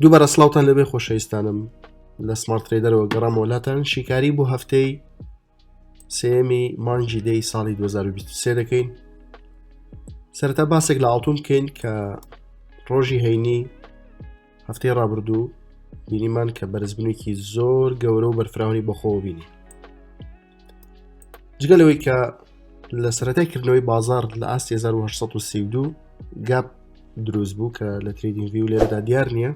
دووبارە سڵاوتان لەبێ خۆشەویستانم لە سمارت ترێدەرەوە گەڕامەوە لاتان شیکاری بۆ هەفتەی سێمی مانگی دەی ساڵی 2023 دەکەین سەرەتا باسێک لە ئاڵتون بکەین کە ڕۆژی هەینی هەفتەی ڕابردوو بینیمان کە بەرزبوونێکی زۆر گەورە و بەرفراوانی بەخۆوە بینی جگە لەوەی کە لە سەرەتای کردنەوەی بازار لە ئاستی 1932 gap دروست بوو کە لە TradingView لێرەدا دیار نییە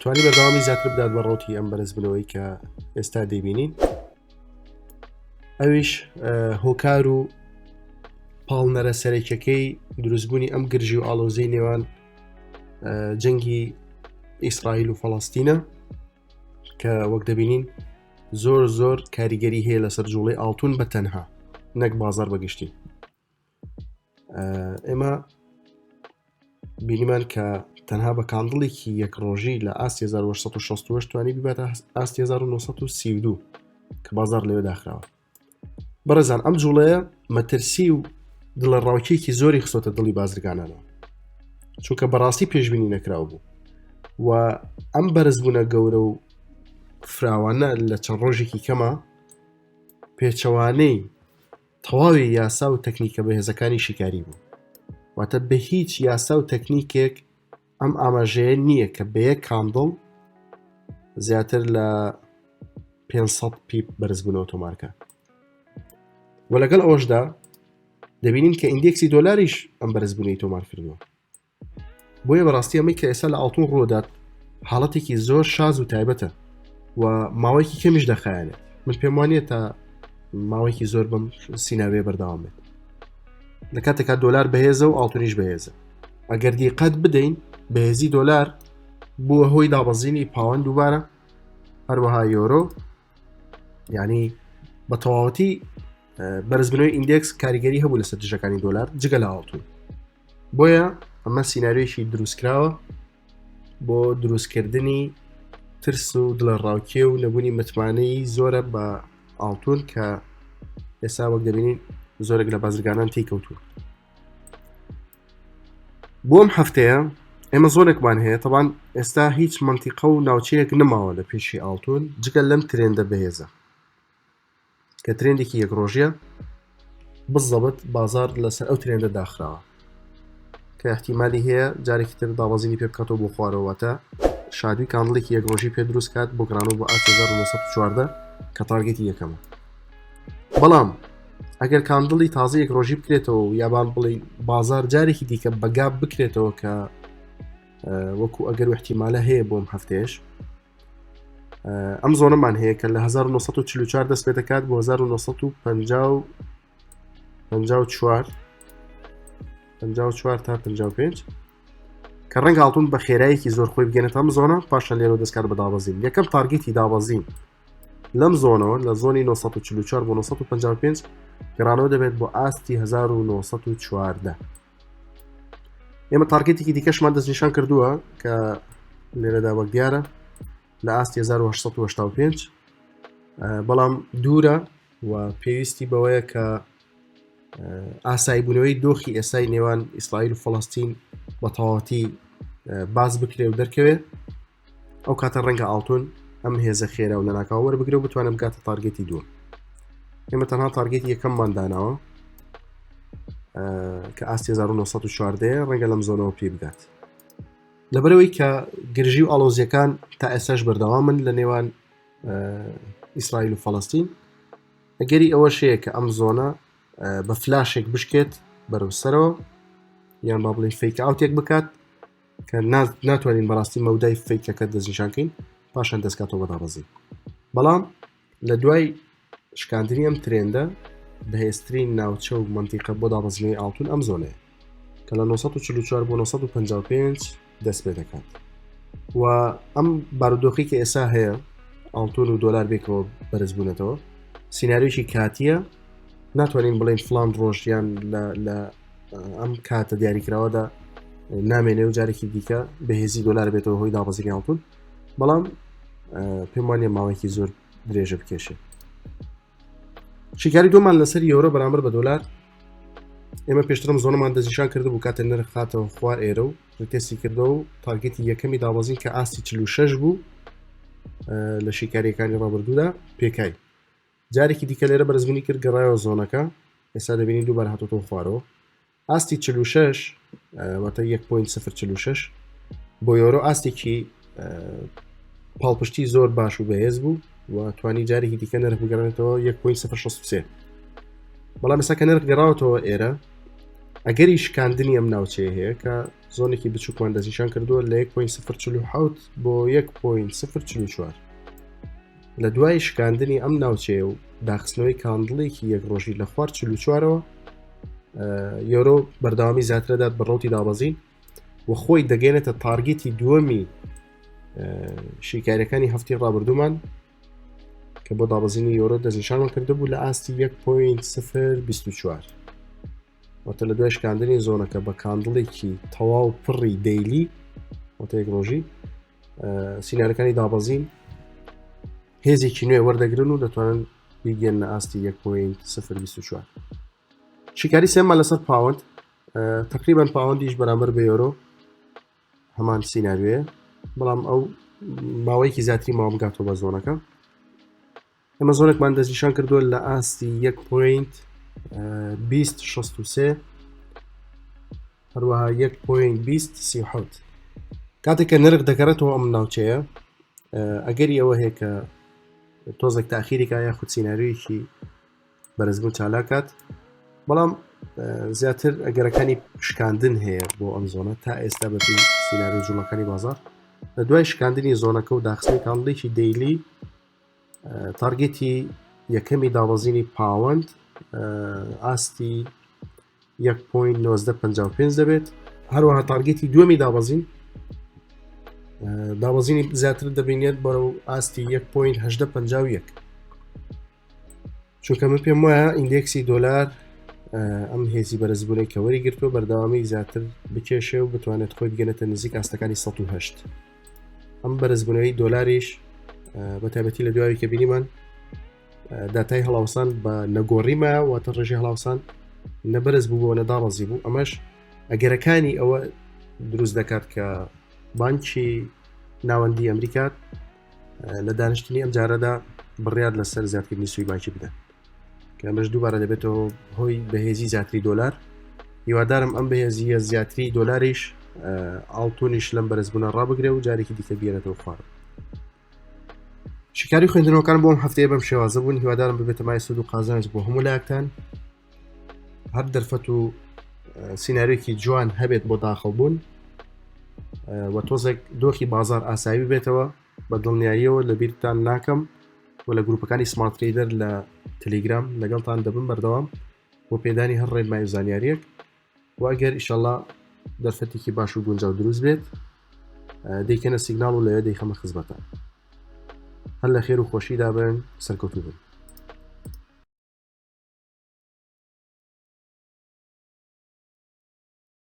توانی بەردەوامی زیاتر بدات بە ڕوتی ئەم بەرزبوونەوەی کە ئێستا دەیبینین ئەویش هۆکار و پاڵنەرە سەرەکیەکەی دروستبوونی ئەم گرژی و ئاڵۆزی نێوان جەنگی ئیسرائیل و فەڵاستینە کە وەک دەبینین زۆر زۆر کاریگەری هەیە لەسەر جوڵەی ئاڵتون بە تەنها نەک بازار بەگشتی ئێمە بینیمان کە تەنها بە candle ێکی یەک ڕۆژی لە ئاستی 1968 توانی بباتە ئاستی 1932 کە بازار لەوێ داخراوە بەڕێزان ئەم جوڵەیە مەترسی و دڵە ڕاوکێکی زۆری خستۆتە دڵی بازرگانانەوە چونکە بەڕاستی پێشبینی نەکراو بوو و ئەم بەرزبوونە گەورە و فراوانە لە چەند ڕۆژێکی کەمە پێچەوانەی تەواوی یاسا و تەکنیکە بەهێزەکانی شیکاری بوو واتە بە هیچ یاسا و تەکنیکێک ئەم ئاماژەیە نییە کە بە یەک candle زیاتر لە 500 pip بەرزبوونەوە تۆمارکە و لەگەڵ ئەوەشدا دەبینین کە index ی دۆلاریش ئەم بەرزبوونەی تۆمار کردووە بۆیە بەڕاستی ئەمەی کە ئێستا لە ئاڵتون ڕوودات حاڵەتێکی زۆر شاز و تایبەتە و ماوەیەکی کەمیش دەخایەنێت من پێم وانە تا ماوەیەکی زۆر بەم سیناریۆیە بەردەوام بێت لە کاتێکا دۆلار بەهێزە و ئاڵتونیش بەهێزە ئەگەر دیقەت بدەین بەهێزی دۆلار بووە هۆی دابەزینی پاوەند دووبارە هەروەها یۆرۆ یعنی بە تەواوەتی بەرزبوونەوەی index کاریگەری هەبوو لەسەر دژەکانی دۆلار جگە لە ئاڵتون بۆیە ئەمە سیناریۆیەکی دروستکراوە بۆ دروستکردنی ترس و دڵە ڕاوکێ و نەبوونی متمانەی زۆرە بە ئاڵتون کە ئێستا وەک دەبینین زۆرێک لە بازرگانان تێکەوتوون بۆم هەفتەیە ئێمە zone ێکمان هەیە تەبان ئێستا هیچ منتیقە و ناوچەیەک نەماوە لە پێشی ئاڵتون جگە لەم trend ە بەهێزە کە trend ێکی یەک ڕۆژیە بزەبت بازار لەسەر ئەو trend ە داخراوە کە احتیممالی هەیە جارێکی تر دابەزینی پێ بکاتەوە بۆ خوارەوەتە shadow ی candle ێکی یەک ڕۆژی پێ دروست کات بۆ گرانەوە بۆ ئاست 1914 کە target ی یەکەمە بەڵام ئەگەر candle ی تازە یەک ڕۆژی بکرێتەوە و یابان بڵێ بازار جارێکی دیکە بە gap بکرێتەوە کە وەکو ئەگەر احتیمالە هەیە بۆم هەفتێش ئەم zone ەمان هەیە کە لە 1944 دەست پێ دەکات بۆ 1954 54 تا 55 کە ڕەنگە ئاڵتون بە خێرایەکی زۆر خۆی بگەنێت ئەم zone ە پاشان لێرە دەستکار بە دابەزین یەکەم target ی دابەزین لەم zone ەوە لە zone ی 944 بۆ 955 گەڕانەوە دەبێت بۆ ئاستی 1914 ئێمە target ێکی دیکەشمان دەستنیشان کردووە کە لێرەدا وەک دیارە لە ئاستی 1885 بەڵام دوورە و پێویستی بەوەیە کە ئاسایی بوونەوەی دۆخی ئێستای نێوان ئیسرائیل و فلستین بە تەواوەتی باز بکرێ و دەرکەوێت ئەو کاتە ڕەنگە ئاڵتون ئەم هێزە خێرا و لەناکاو وەربگرە و بتوانێت بگاتە target ی دووەم ئێمە تەنها target ی یەکەممان داناوە کە ئاستی 1914 ڕەنگە لەم zone ەوە پێی بگات لەبەرەوەی کە گرژی و ئاڵۆزیەکان تا ئێستاش بەردەوامن لە نێوان ئیسرائیل و فەڵستین ئەگەری ئەوەش هەیە کە ئەم zone ە بە فلاشێک بشکێت بەرەو سەرەوە یان با بڵین fake out ێک بکات کە ناتوانین بەڕاستی مەودای fake ەکە دەستنیشانکەین پاشان دەستکاتەوە بەدابەزین بەڵام لە دوای شکاندنی ئەم trend ە بەهێزترین ناوچە و منتیقە بۆ دابەزینەوەی ئاڵتون ئەم zone ەیە کە لە 944 بۆ 955 دەست پێ دەکات و ئەم بارودۆخی کە ئێسا هەیە ئاڵتون و دۆلار بێکەوە بەرزبوونەتەوە سیناریۆیەکی کاتیە ناتوانین بڵێن فلان ڕۆژیان لە ئەم کاتە دیاریکراوەدا نامێنێ و جارێکی دیکە بەهێزی دۆلار بێتەوە هۆی دابەزینی ئاڵتون بەڵام پێم وانە ماوەیەکی زۆر درێژە بکێشێ شیکاری دومان لەسەر یۆرۆ بەرامبەر بە دۆلار. ئێمە پێشترم zone ەمان دەستنیشان کردبوو کاتێ نرخ هاتەوە خوار ئێرە و retest ی کردەوە و target ی یەکەمی دابەزین کە ئاستی 46 بوو لە شیکاریەکانی ڕابردوودا پێکای جارێکی دیکە لێرە بەرزبوونی کرد گەڕایەوە zone ەکە ئێستا دەبینی دووبارە هاتۆتەوە خوارەوە ئاستی 46 واتە 1.046 بۆ یۆرۆ ئاستێکی پاڵپشتی زۆر باش و بەهێز بوو و توانی جارێکی دیکە نرخ بگەڕێتەوە 1.063 بەڵام ئێستا کە نرخ گەڕاوەتەوە ئێرە ئەگەری شکاندنی ئەم ناوچەیە هەیە کە zone ێکی بچووکمان دەستنیشان کردووە لە 1.047 بۆ 1.044 لە دوای شکاندنی ئەم ناوچەیە و داخستنەوەی candle ێکی یەک ڕۆژی لە خوار 44ەوە یۆرۆ بەردەوامی زیاترەدات بە ڕوتی دابەزین و خۆی دەگەێنێتە target ی دووەمی شیکاریەکانی هەفتی ڕابردوومان کە بۆ دابەزینی یۆرۆ دەستنیشانمان کردبوو لە ئاستی 1.024 واتە لە دوای شکاندنی zone ەکە بە candle ێکی تەواو پڕی daily واتە یەک ڕۆژی سینارەکانی دابەزین هێزێکی نوێ وەردەگرن و دەتوانن بیگەنە ئاستی 1.024 شیکاری سێمان لەسەر پاوەند تقریبان پاوەندیش بەرامبەر بە یۆرۆ هەمان سیناریۆیە بەڵام ئەو ماوەیەکی زیاتری ماوە بگاتەوە بە zone ەکە ئێمە zone ێکمان دەستنیشان کردووە لە ئاستی 1.2063 هەروەها 1.2037 کاتێک کە نرخ دەگەڕێتەوە ئەم ناوچەیە ئەگەری ئەوە هەیە کە تۆزێک تاخیریکە یاخود سیناریۆیەکی بەرزبوون چالاکات بەڵام زیاتر ئەگەرەکانی شکاندن هەیە بۆ ئەم zone ە تا ئێستا بەپی سیناریۆ جوڵەکانی بازار لە دوای شکاندنی zone ەکە و داخستنی candle ێکی daily target ی یەکەمی دابەزینی پاوەند ئاستی 1.1955 دەبێت هەروەها target ی دووەمی دابەزین دابەزینی زیاتر دەبینێت بەرەو ئاستی 1.1851 چونکە من پێم وایە index ی دۆلار ئەم هێزی بەرزبوونەی کە وەری گرتووە بەردەوامی زیاتر بکێشێ و بتوانێت خۆی بگەنێتە نزیک ئاستەکانی 1970 ئەم بەرزبوونەوەی دۆلاریش بە تایبەتی لە دوایی کە بینیمان داتای هەڵاوسان بە نەگۆڕیمە واتە ڕێژی هەڵاوسان نەبەرز بوو بۆ نەداڕزی بوو ئەمەش ئەگەرەکانی ئەوە دروست دەکات کە بانکی ناوەندی ئەمریکا لە دانیشتنی ئەم جارەدا بڕیار لەسەر زیادکردنی سوی بانکی بدەن کە ئەمەش دووبارە دەبێتەوە هۆی بەهێزی زیاتری دۆلار هیوادارم ئەم بەهێزیە زیاتری دۆلاریش ئاڵتونیش لەم بەرزبوونە ڕابگرێ و جارێکی دیکە بێنێتەوە خوارد شکاری خوێندنەوەکان بۆم هەفتەیە بەم شێوازە بوون هیوادارم ببێتە مای سود و قازانج بۆ هەموو لایەکتان هەر دەرفەت و سیناریۆکی جوان هەبێت بۆ داخڵ بوون و تۆزێک دۆخی بازار ئاسایی بێتەوە بە دڵنیاییەوە لە بیرتان ناکەم و لە گروپەکانی Smart Trader لە تەلیگرام لەگەڵتان دەبم بەردەوام بۆ پێدانی هەر ڕێنمای و زانیاریەک و ئەگەر ئیشەڵا دەرفەتێکی باش و گونجاو دروست بێت دەیکەنە سیگناڵ و لەوێ دەیخەمە خزمەتان هەر لە خێر و خۆشیدا بن سەرکەوتوو بن.